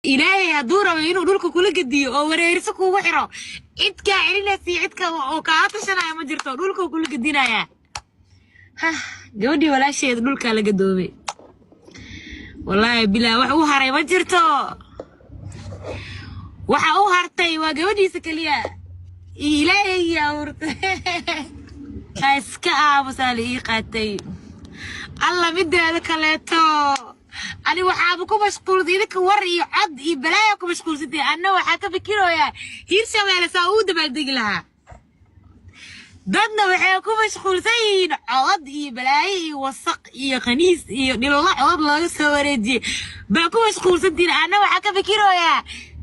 Ilaahay hadduu rabo inuu dhulka kula gediyo oo wareeriso kuugu xiro, cid kaa celinaysa iyo cidka oo kaa tashanaya ma jirto, dhulka kula gedinayaa. Hah, gabadhii walaasheeda dhulkaa la gadoomay. Wallaahi bilaa wax u haray ma jirto. Waxa u hartay waa gabadhiisa keliya iyo Ilaahay abuurtay. Ha iska aamusaa la ii qaatay. Alla, mideeda kaleeto, ani waxaaba ku mashquulsay idinka war iyo cod iyo balaaya ku mashquulsantay. Anna waxaa ka fikirayaa Hiirshabeelle saa uu dabaaldegi lahaa. Dadna waxay ku mashquulsan yihiin codad iyo balaayo iyo wasaq iyo khaniis iyo dhillo codad looga soo wareejiyey baa ku mashquulsantihiin. Anna waxaa ka fikirayaa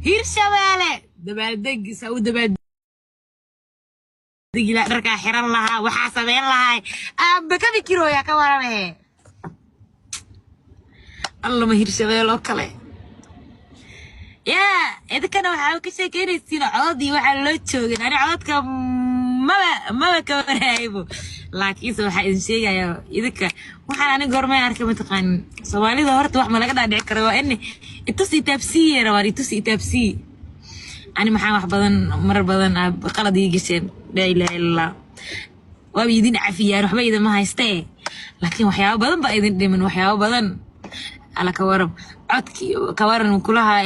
Hiirshabeelle dabaaldeg saa u dabaaldegi lahaa, dharkaa xiran lahaa, waxaa sameyn lahaa aanba ka fikirooyaa. Ka warame allama Hiirshabelle oo kale yaa idinkana waxaa ka sheekeynaysiin codad iyo waxaa loo joogin. Ani codadka maba ka waraaybo, laakiinse waxaa idin sheegayaa idinka waxaan ani goormay arkay mataqaanin. Soomaalida horta wax ma laga dhaadhici karo, waa in itus itaabsiiye rabaan, itus itaabsii. Ani maxaa wax badan marar badan aa qalad ii gasheen. Laa ilaaha illa Allah, waaba idin cafiyaan, waxba idinma haystee, laakiin waxyaabo badan baa idin dhiman, waxyaabo badan. Alla, ka waran codki? Ka waran kulaha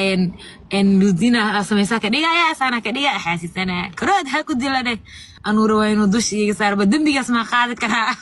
ludina samaysaa ka dhigaya, saana ka dhiga xaasisana karood ha ku dilane. Anuu rabaa inuu dusha iiga saarba, dembigaas maa qaadi karaa?